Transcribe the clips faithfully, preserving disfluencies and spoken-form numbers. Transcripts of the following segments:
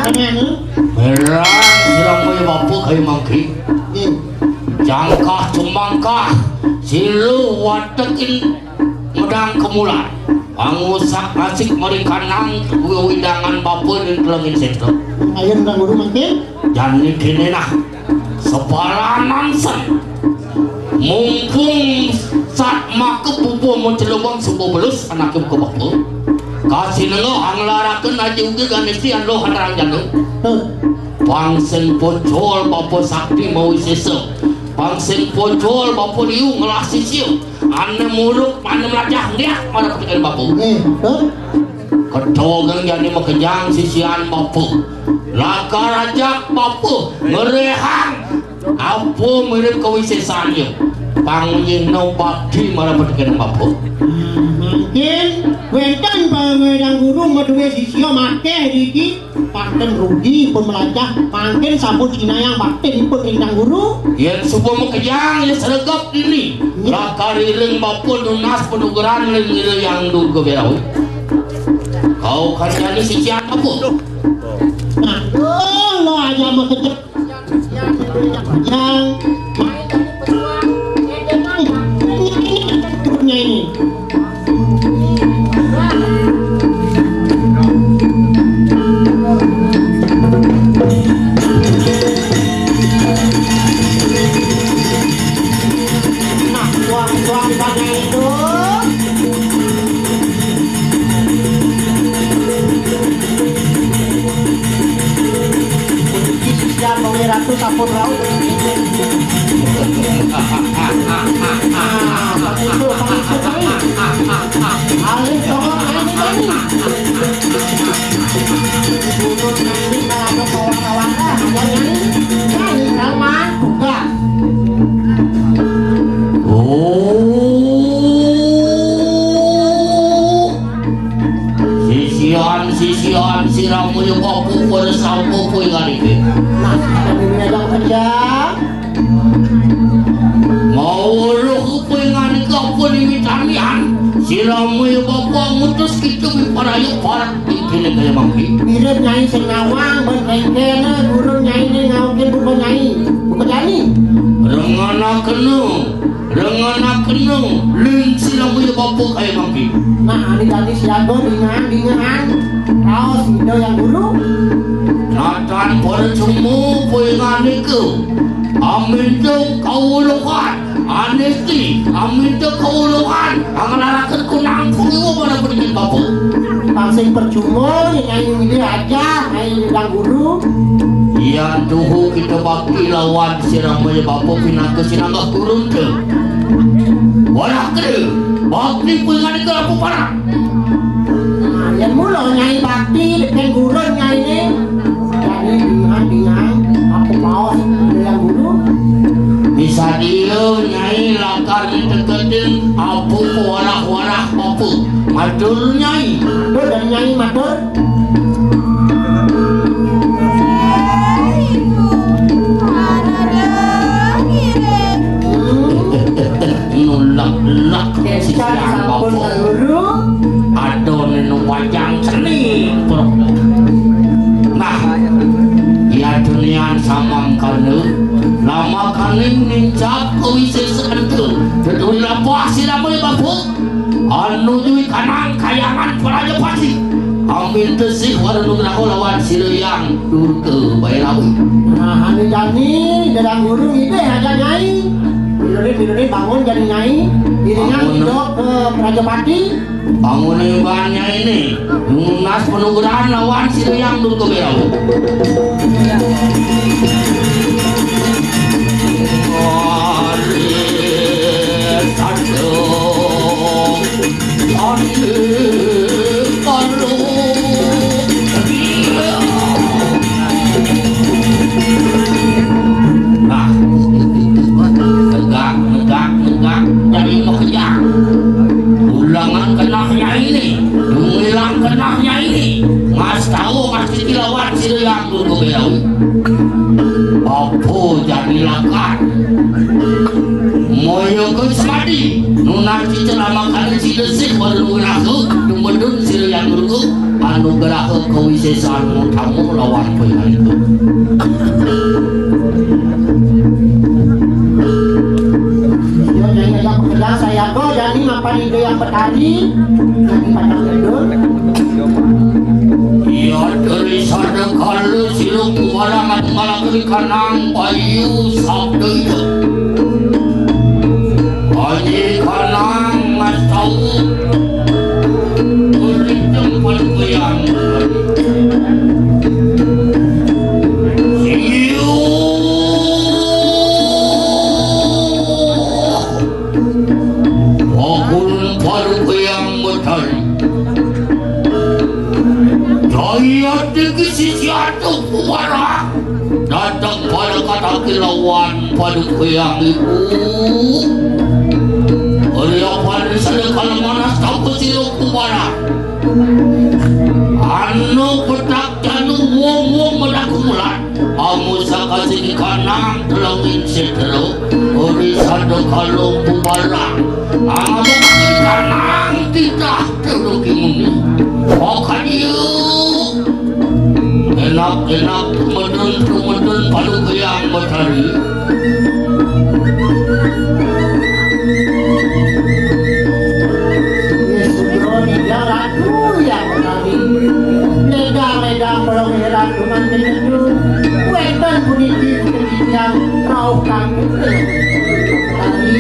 Merah sira maya bapa kaya mangke. Jangkah cumangkah sira watekin medang kemulan. Pangusak nasik mari kanang wewidangan bapa ning telengin setra. Ayo Tuan Guru mangke. Jani kene nah. Sebalanan sen. Mumpung sat maka pupuh mencelubang subuh belus anake buka bapa. Kasinenga anglaraken aji ugi ganesti ando handarang jana. Pang sing pocol bapa sakti mawisesa. Pang sing pocol bapa liu ngelah sisia. Ane muruk, ane melajah, ndiak pada ketekan bapa. Nggih, betul. Kedogeng jani makejang sisian bapa. Lakar ajak bapa ngerehang apa mirip kawisesane. Pang nyeno bakti marang petekan bapa. Mangkin wenten pamedang guru maduwe sisia makeh niki. Panten rugi pun melajah, mangkin sampun sinayang bakti dipun ingkang guru. Yen suba makejang ya sregep dini. Iya. Lakar iring bapa nunas panugeran ring Ida Hyang Durga Berawi. Kau kan jani sisian apa? Nah, oh, lo aja makejang. Yang ini. Nah, tuang-tuang pakai itu. Sisian Ratu sampun raut. Nah, begitu, begitu, baik. Alih, tolong, alih, alih. Turun nanti kalau ada kawan-kawan, ah, ada nyanyi. Nyanyi, kawan, buka. Oh. Sisian-sisian sira maya bapa pada sampo kowe nganike. Nah, kami menyajak kerja. Mau weruh kowe nganike apa niwitanian? Sira maya bapa ngutus kita miparaya parak dikene kaya mangke. Mirip Nyai sing nawang ben rengkene guru Nyai ne ngaukin buka Nyai. Buka Nyai. Renganakena. Renganakena ling sira maya bapa kaya mangke. Nah, adi tadi siaga dingan-dingan. Raos Ida Hyang Guru. Natan para cuma poingane ke. Aminta kawuluhan. Anesti, aminta kawuluhan. Anglaraken kunang kuliwa para pendingin bapa. Pang sing percuma, yen Nyai ngide aja, Nyai Hyang Guru. Yan tuhu kita bakti lawan sira maya bapa pinaka sinanggah gurun ke. Walah kede, bakti pengane ke apa parah? Nah, yen mula Nyai bakti deken gurun Nyai ne. Jadi dingan-dingan apa paos Hyang Guru? Bisa dia Nyai lakar diteketin apa warah-warah apa. Matur Nyai. Matur dan Nyai matur. Nulak-lak sisian sampun bapa. Guru. Adone nu pajang seni. Nah, ya dunian samangkana, lamakaning nincap kawisesan tu. Tetuwi lapah sirama bapa. Anu nyuwi kanang kayangan Prajapati. Amin tesih wara nugraha lawan sira yang Durga Bairawi. Nah, anu jani dalam guru ngidih aja Nyai. Mirune-mirune bangun jani Nyai. Iringan Bangun. Ngidok ke Prajapati. Bangun imban Nyai ini. Nunas penugrahan lawan sira yang Durga Bairawi. Nah, tegak, tegak, tegak, dari makejang. Ulangan kenahnya ini, ulang kenahnya ini. Mas tahu, Mas Titi lawan sira yang Durga Berawi. Apa jadi lakar? Moy Yoga semadi, nunas cicelamakana sida sih pada nugraha, dumedun sira yang ruga, anugraha kawisésan mutamu lawan pangarika. Yo, nyai ajak pekerja saya ko, jadi mapan ide yang petani, jadi padang gedung. Iya, dari sadakala sira kuwarang anu ngalakoni kanang bayu sabda ida. Panji kanang ngastau. Kuring jeng paduka yang. Siu. Pakulun paduka yang betari. Jaya tinggi sisi atuh kuwarang. Datang pada kata kilawan paduka yang ibu. Ria pada sadakala manas tampa sira kuwarang. Anu petak janu wong-wong medak kumulan. Amu sakasiki kanang telenging setero. Ori sadakala bubalang. Amu kanang titah terugi muni. Okadiu. Enak-enak tumedun-tumedun paduka yang betari. Yesus Roni dia ratu yang betari. Ledang-ledang pelong heran cuman menyentuh. Wetan puniki kejadian rauh kangkung. Betari.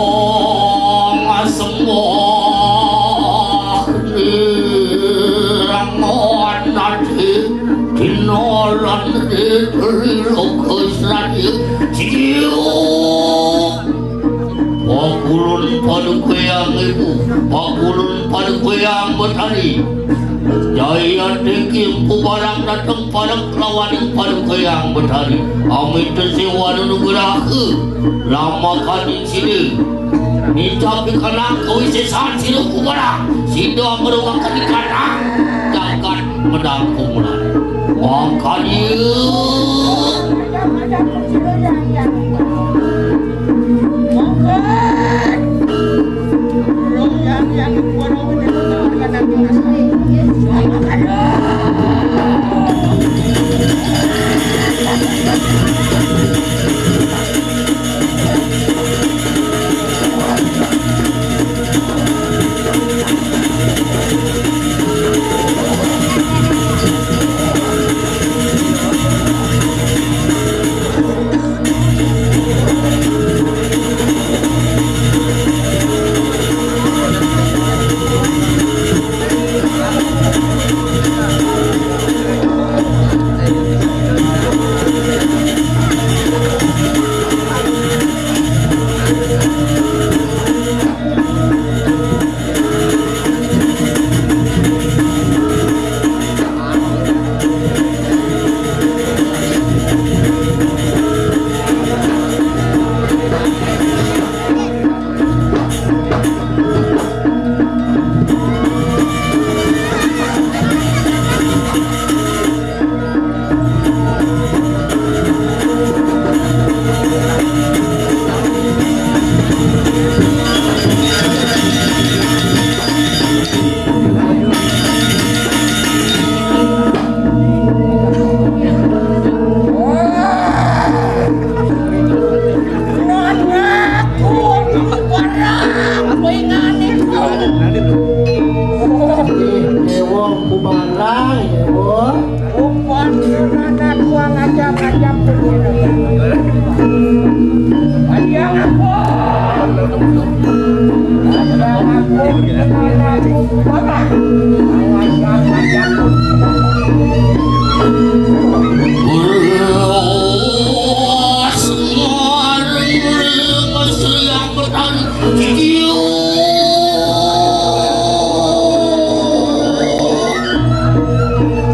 Wong asembah nirang ngonati dina lan ritri loka sraya. Ciu. Pakulun paduka yang ibu, pakulun paduka yang betari. Jaya tinggi empu barang dateng parek lawaning paduka yang betari. Amita sewa nugraha, lamakaning sida. Nicapi kanang kawisésan sira kumarang. Sida amruwaken kanang jagat medang kumulan. Mangkali.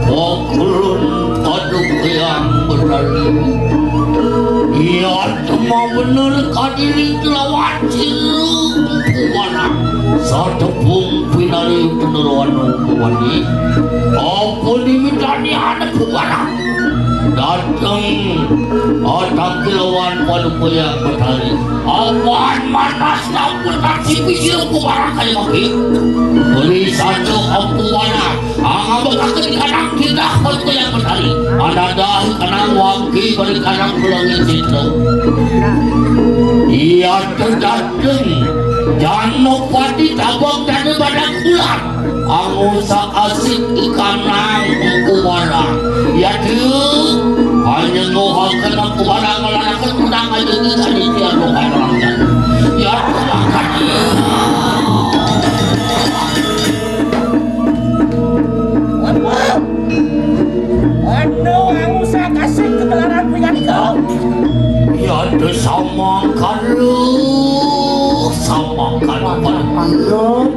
Pakulun Paduka Hyang Betari. Iya, tema bener kadiri kelawan silu kumanak. Satepung pinari peneruan kuwani. Apa dimitani anak kumanak? Dateng, atang kelawan Paduka Hyang Betari. Awan manas sampun tak sipi silu kumanak kaya maki. Beli saja aku manak. Angabekaken kanang tindak Paduka Hyang Betari. Anadah kanang wangki beri kanang pelangi citra. Iya terdateng Janopati tabang dana badak bulan. Angusak asik ikanang kumarang. Iya tuh. Hanya ngohaken kumarang ngelanaken kunang aja di kanitia roh kanang. Ya, makan. Apa? Anu, angusak asik kegelaran pingan itu. Ya, ada sama kalu, sama kalu.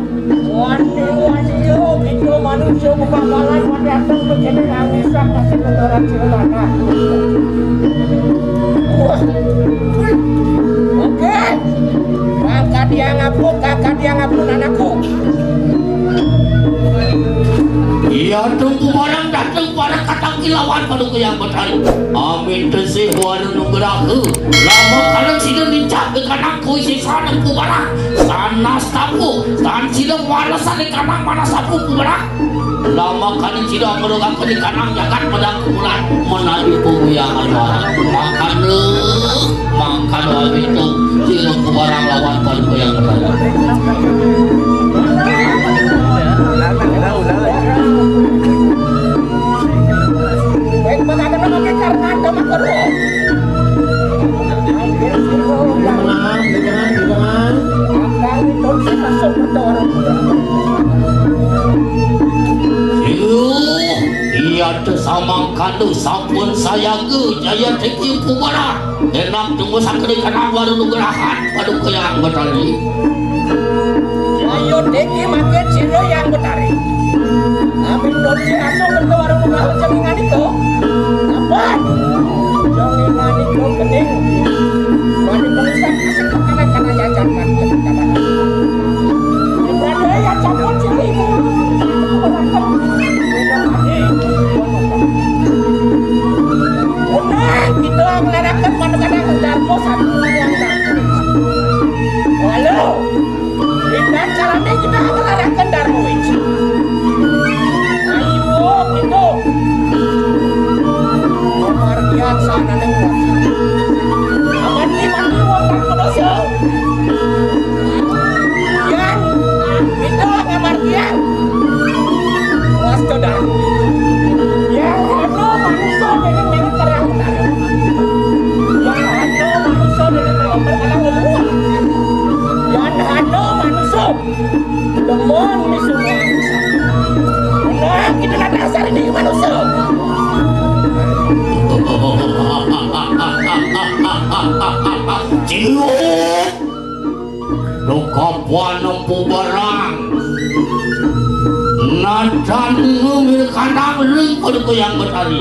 Waduh, waduh, itu manusia bukan balai, waduh, datang begini, angusak asik kegelaran silana. Wah. Oke. Kakak dia ngapun, kakak dia ngapun anakku. Iya, tunggu barang datang para katang kilawan Paduka Hyang Betari. Amin tesih waru nugraha. Lama kalian sida nincak ke kanang kui sisana ku barang. Sanas tapu, tan sida warasan di kanang mana sapu ku barang. Lama kalian sida merugakan di kanang jagat pedang kubulan. Menadi pemuyang adalah. Makan lu, makan wajib tu. Sila ku barang lawan Paduka Hyang Betari. Baik, bagaimana pakai karena ada makhluk? Jangan, jangan, jangan. Akan itu masuk ke orang. Iya, iya, teu samangkana sampun sayaga jaya teki pubara. Enak tunggu sakali kana baru nugrahan Paduka Hyang Betari. Ayo teki makin sira Hyang Betari. Amin dosi asuh kerta warung nugrahan jeng nganiko. Apa? Jeng nganiko kening. Wani pengisan asik kana kana jajan mati. Ibrahim ya cabut sini. Udah, kita ngeladakan pada kadang darbo satu yang darbo. Halo, kita caranya kita ngeladakan darbo itu. Ayo, gitu. Margian sana nih. Aman nih, mati, wong tak kedosa. Yan, itu ngamar Yan. Waspada. Yang hano manusia dengan dengan terang utara. Yang hano manusia dengan terang utara ngomong. Yang hano manusia. Demon misuh manusia. Nah, kita nak dasar ini manusia. Cium. Duka puan empu barang. Nadan ngumil kandang ring Paduka Hyang Betari.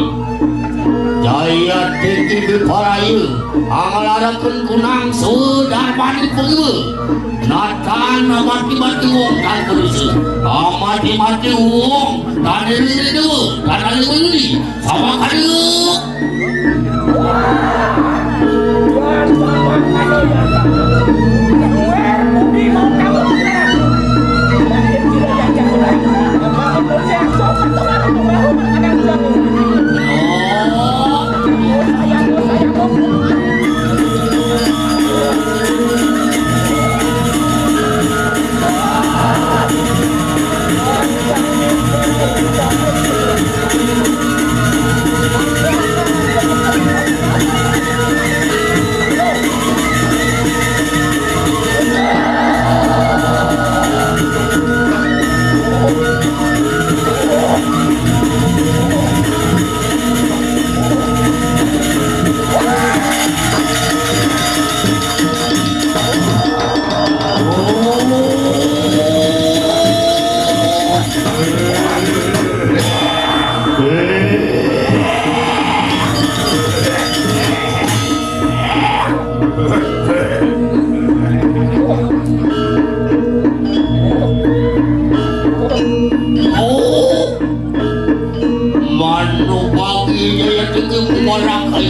Jaya tinggi diparaya. Angalaraken kunang sudarmani pengiwa. Nadan amati-mati wong tan berisa. Amati-mati wong tan iri dewa. Tan iri. Sama kali.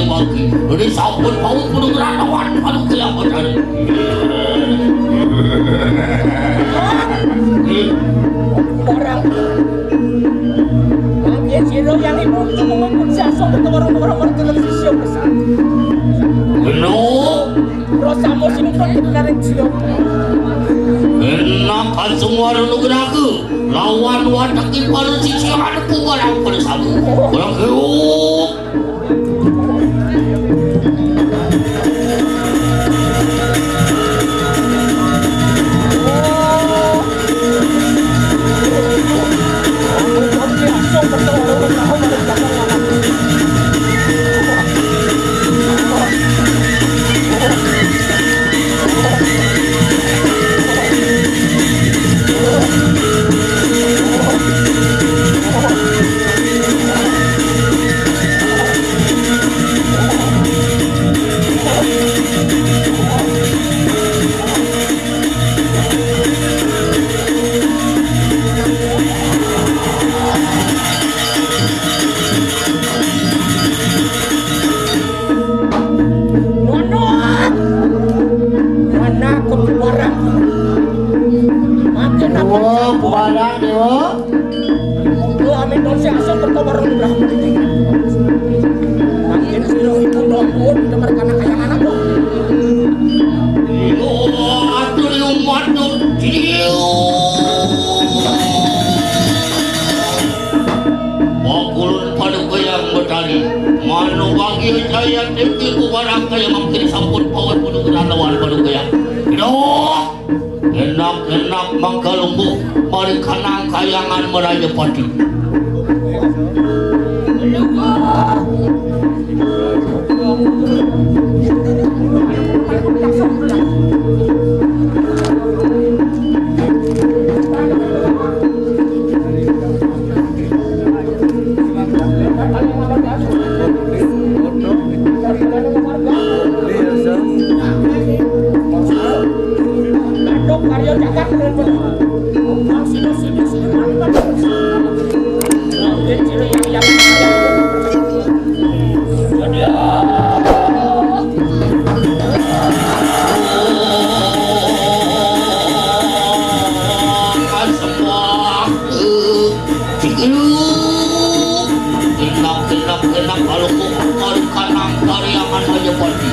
Mangke, ini sampun paut kudu ngratakan anu kelaparan. Barang. Mangke sira yang ibu untuk mengangkut sasok ke warung-warung televisi besar. Benar. Rosamu sing pun kita dari Sion. Enak asung warung nugraku. Lawan watak para sisi ada barang pada samu. Barang. Ngono. Mana keluaran? Makin apa? Dewa, Dewa. Kudu amin dosa asal teko bareng Ibrahim. Makin sira ibu doang kuat, kita mereka anak kayangan apa? Atur umat dong. Pakulun Paduka Yang Betari. Manu bagi jaya tinggi ku barang kaya mangkin sampun pawat kudu kerana wan Paduka Yang. Duh! Enak-enak mangkalumbu, mari kanang kayangan merajapati. Genap, genap, genap, kalau kok kali kanang kali aman aja pati.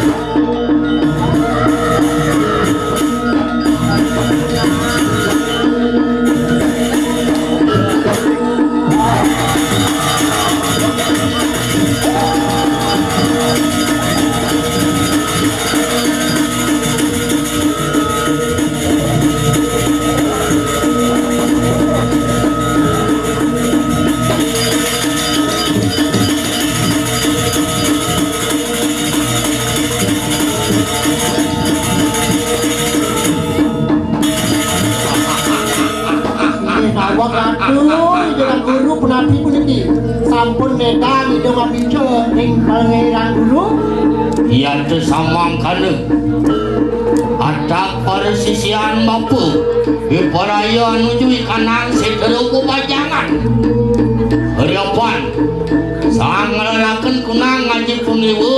Inggih dawuh Ratu, Ida Guru punapi puniki. Sampun nedang Ida Mapinca ring Pangeran Guru. Yata samangkana. Atak para sisian bapa, iparaya nuju ikanang setara papajangan. Harapan, sang nglaraken kunang ngaji puniwa,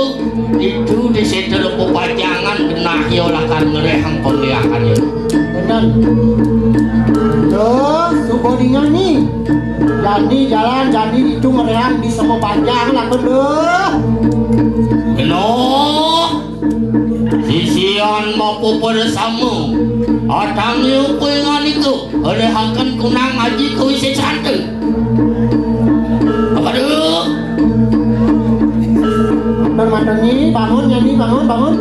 itu di setara papajangan genah ya lakar ngrehang pemliakannya. Bener. Tuh, suba dingani. Jani jalan, jani itu ngerehang di semua panjang lah, bener. Bener. Sisian bapa pada sama. Atang yupi nganika, olehaken kunang aji kuwi sesante. Apa dulu? Atur matur nyi, bangun, nyanyi, bangun, bangun.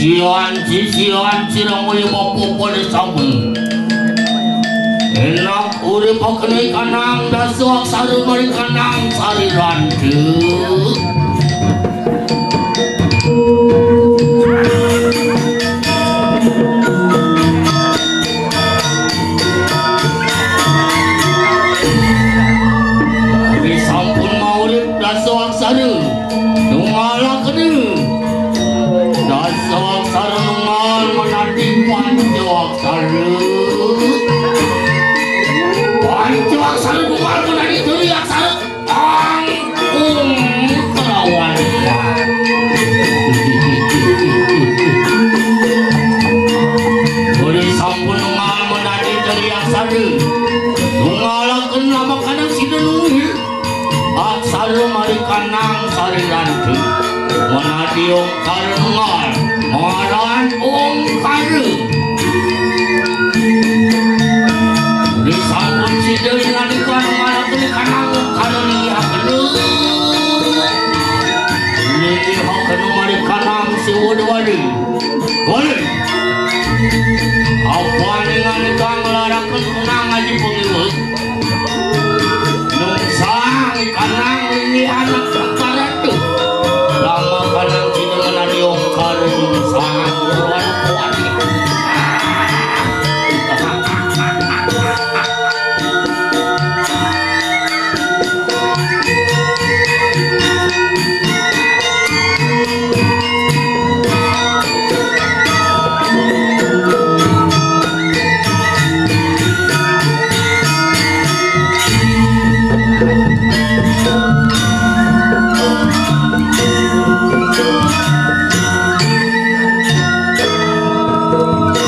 Sian sisian sira mulya bapa pada sami. Enak urip kena kanang dasa aksara mari kanang sari ranta. Ri sampun maurip dasa aksara. Nunggalaken. Dasa aksara nunggal menadi panca aksara. Panca aksara nunggal menadi turi aksara. Ang um kelawan. Uli sampun nunggal menadi turi aksara. Nunggalaken lamak kadang sida nunggil. Aksara mari kanang sari ranta. Menadi ongkara nunggal. Maran ongkara. Ri sampun sida nalika nunggalaken kanang ongkara liakena. Liakena mari kanang siwa dewali. Wali. Apa ningan kang laraken kunang aji pengiwek. Nungsang kanang ini anak paratu. Lama kanang sida menadi ongkara nungsang lawan kuat.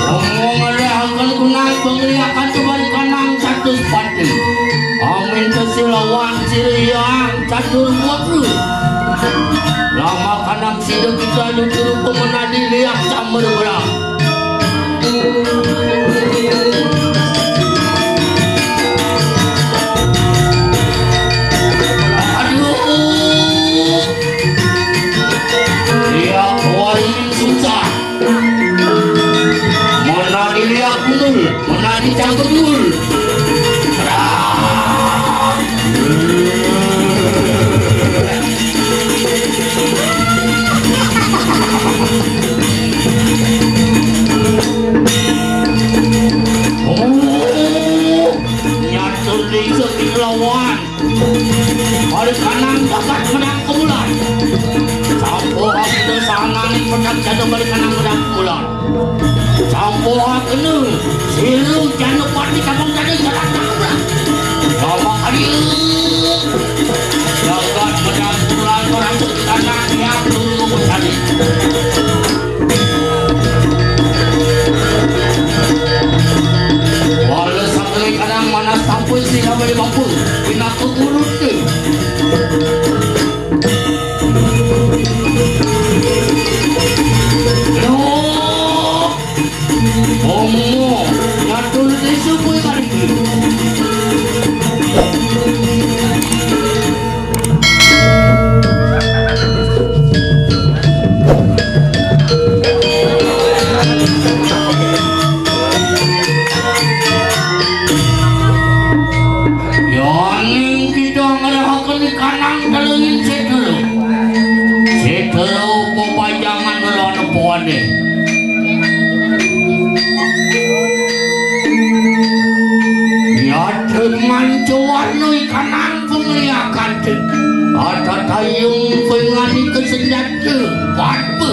Omong oleh akal guna pengliakan kembali kanang catus pati. Amin kesilawan siriang catur waktu. Lama kanang sida kita nutur pemenadi liak samber berang. Aduh. Liak wali susah. Menadi liak mundur, menadi cangkul. Oh, nyatur di lawan. Balik kanang dapat menang kemulan. Sampo aku sangang menang jatuh balik kanang menang kemulan. Sampo aku silu jana pati kampung tadi jalan tak kemulan. Bapak kali jagat menang kemulan orang sekitarnya yang tunggu tadi. Wala sakali kadang manas tampun sira bali mampu pinaka gurute. Loh, omo, nyatur desa kuwi kali iki. Yaning kita ngerahaken kanang telengin sedera. Sedera pepajangan ngelono poane. Yadhe mancuwarno ikanang pemliakante. Atatayung pengani kesenjata padme.